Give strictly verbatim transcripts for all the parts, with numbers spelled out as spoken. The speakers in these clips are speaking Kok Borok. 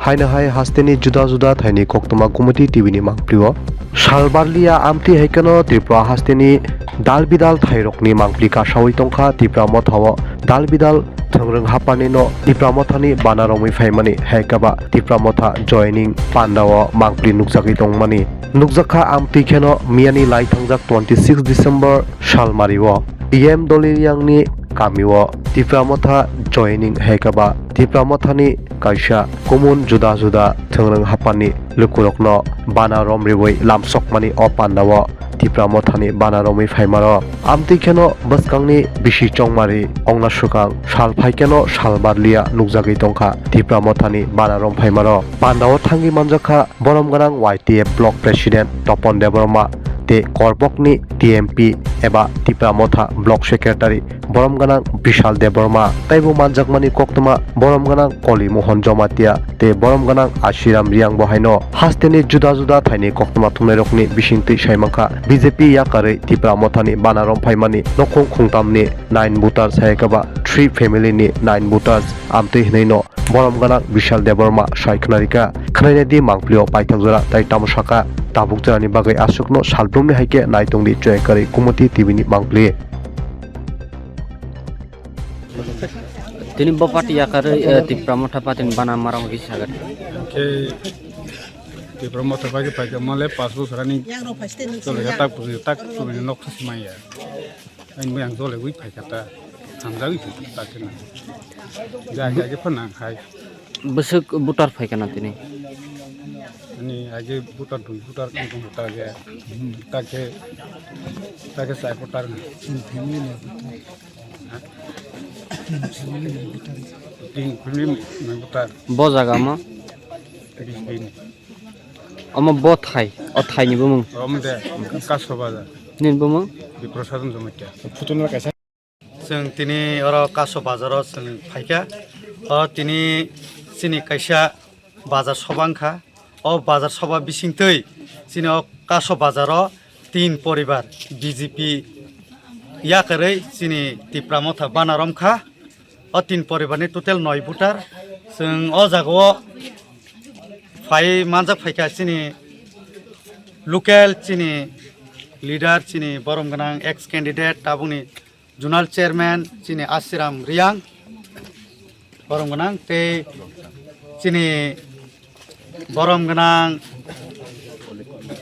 Haino hai hasteni juda juda thaini koktwma Gumoti T V ni mangpli o. Salbarlia amtwi hai kheno Tripura hasteni dal bidal thairokni mangpli kasawi tongkha Tipra Motha o. Dal bidal thwngrwng hapani no Tipra Mothani bana romwi phaimani hai khe ba Tipra Motha joining panda o mangpli nukjagwi tongmani. Nukjakha amtwi kheno miyani lai thangjak twenty six December salmari o P M Doliriang ni kami o Tipra Motha joining hai khe ba Tipra Mothani kaisa kumun juda juda thwngrwng hapani lukurokno bana romriwi lamsokmani o panda o Tipra Mothani bana romwi phaimaro. Amtwi kheno bwskangni bisi chongmari ongna swkang sal phai kheno salbarlia nukjagwi tongkha Tipra Mothani bana rom phaimaro. Panda o thangwi manjakha borom gwnang Y T F Block President Topon Debbarma tei Korbokni T M P eba Tipra Motha Block Secretary borom gwnang Bishal Debbarma, teibo manjakmani koktwma borom gwnang Koli Mohan Jomatia tei borom gwnang Ashiram Riang bo haino hasteni juda juda thaini koktwma thumnairokni bisingtwi saimankha B J P yakarwi Tipra Mothani bana rom phaimani nokhung khungtamni nine voters hai khe ba three family ni nine voters amtwi hwnwi no borom gwnang Bishal Debbarma sai khwnarikha. Khwnainai di mangpli o paithak jora tai tamo saka tabuk jorani bagwi aswkno salbrumni hai khe nai tongdi choi kwrwi Kumoti T V ni mangpli. Tini bo party yakarwi, eh, Tipra Motha party ni bana maram khe sagar. Khe Tipra Motha bagwi paikha mole pas bosor ani chole tak puji tak chole nok thasi maya. Ani bo yang chole wi paikha ta hamjagwi paikha ta khe na. Ja ja khe phana khai. Bwswk voter phaikha na tini? Ani age voter dui voter wng tong ta ge. Ta khe ta khe sai voter. Tin family ni voter. Tin family ni voter. Bo jaga mo? Bis din. Omo bo thai, o thai ni bumung. Omo de, Kaso Bazar. Nini bumung? Biprosadon Jamatia. Photo no kaisa. Chwng tini oro Kaso Bazar o chwng phaikha. O tini chini kaisa bazar soba wngkha. O bazar soba bisingtwi chini o Kaso Bazar o tin poribar B J P yakarwi chini Tipra Motha bana romkha. O tin poribarni total noi voter. Chwng o jagao phai manjak phaikha chini local chini leader, chini borom gwnang ex candidate, tabukni zonal chairman chini Asiram Riang, borom gwnang tei chini borom gwnang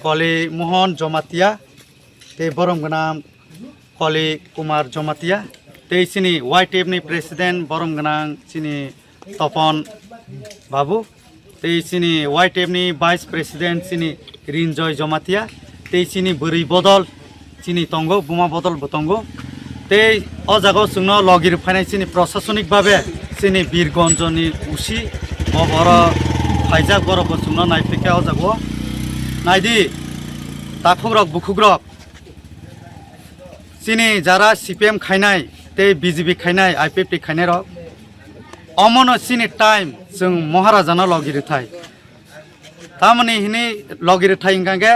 Koli Mohan Jomatia tei borom gwnang Koli Kumar Jomatia tei chini Y T F ni president borom gwnang chini Topon Babu tei chini Y T F ni vice president chini Rinjoy Jomatia tei chini bwrwi bodol chini tongo, buma bodol bo tongo. Tei o jaga o chwngno logi rw phainai chini prosasonik babe chini Birgonjoni usi bo boro phaijak, borok bo chwngno naiphikha o jaga o. Naidi, takhukrok bukhukrok, chini jara C P M khainai tei B J P khainai, I P F T khainai rok, omono chini time chwng Maharajano logi rwthai. Tamoni hini logi rwthai hwnkha khe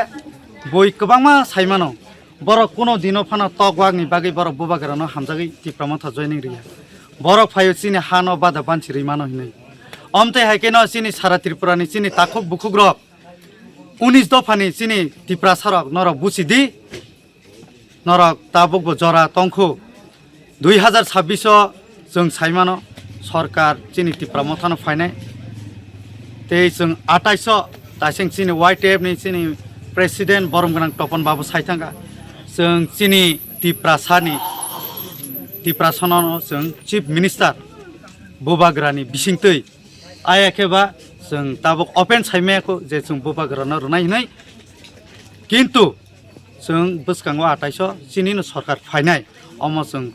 bui kwbangma sai mano. Borok kuno dino phano tok wakni bagwi borok bubagrano hamjagwi Tipra Motha joining rwya. Borok phaio chini hano bada banchi rwi mano hinwi. Omtwi hai kheno chini sara Tripurani chini takhuk bukhukrok unis dophani chini Tiprasarok norok buchi di. Norok tabukbo jora tongkhu. Dui hazar sabbish o chwng sai mano, sorkar chini Tipra Mothano phainai. Tei chwng atais o taiseng chini Y T F ni chini president borom gwnang Topon Babu sai thangkha. Chwng chini Tiprasani, Tiprasano chwng chief minister bubagrani bisingtwi. Aya khe ba chwng tabuk open sai maya kho je chwng bubagrano rwnai hinwi. Kintu chwng bwskango atais o chini no sorkar phainai, omo chwng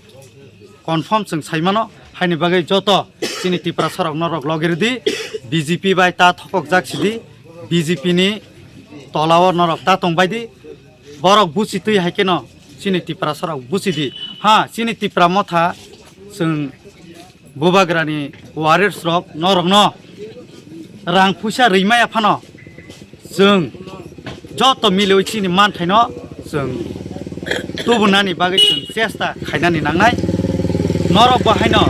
confirm chwng sai mano. Haini bagwi joto chini Tiprasarok norok logi rwdi, B J P bai ta thokokjak sidi, B J P ni tola o norok ta tongbai di. Borok buchi twi hai kheno chini Tiprasarok buchi di. Ha, chini Tipra Motha chwng bubagrani warriors rok norokno rang puisa rwi maya phano chwng joto miliwi chini manthaino chwng tubunani bagwi chwng chesta khainani nangnai. Norok bo haino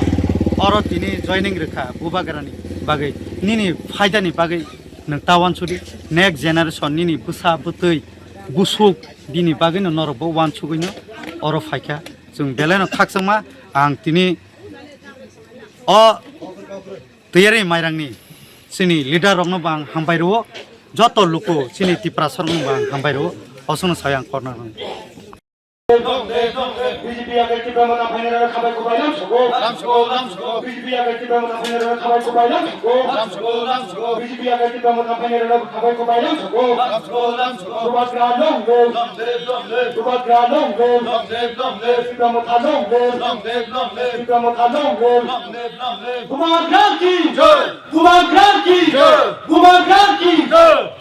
oro tini joining rwkha bubagrani bagwi, nini phaidani bagwi nwng ta wansudi, next generation nini bwsa bwtwi busuk bini bagwino norokbo wansugwino oro phaikha. Chwng belaino khakchangma ang tini o Tiyari mairangni chini leader rokno bo ang hambai rwo, joto luku chini Tiprasa rokno bo ang hambai rwo, osongno sai ang korna rwo. B J P ya ke Tipra Motha phainai rok khabai kubai lam soko. Lam soko, lam soko. B J P ya ke Tipra Motha phainai rok khabai kubai lam soko. Lam soko, lam soko. B J P ya ke Tipra Motha phainai rok khabai kubai lam soko. Lam soko, lam soko. Bubagra long live. Long live, long live. Bubagra long live. Long live, long live. Tipra Motha long live. Long live, long live. Tipra Motha long live. Long live, long live. Bubagra ki jai. Bubagra ki jai. Bubagra ki jai.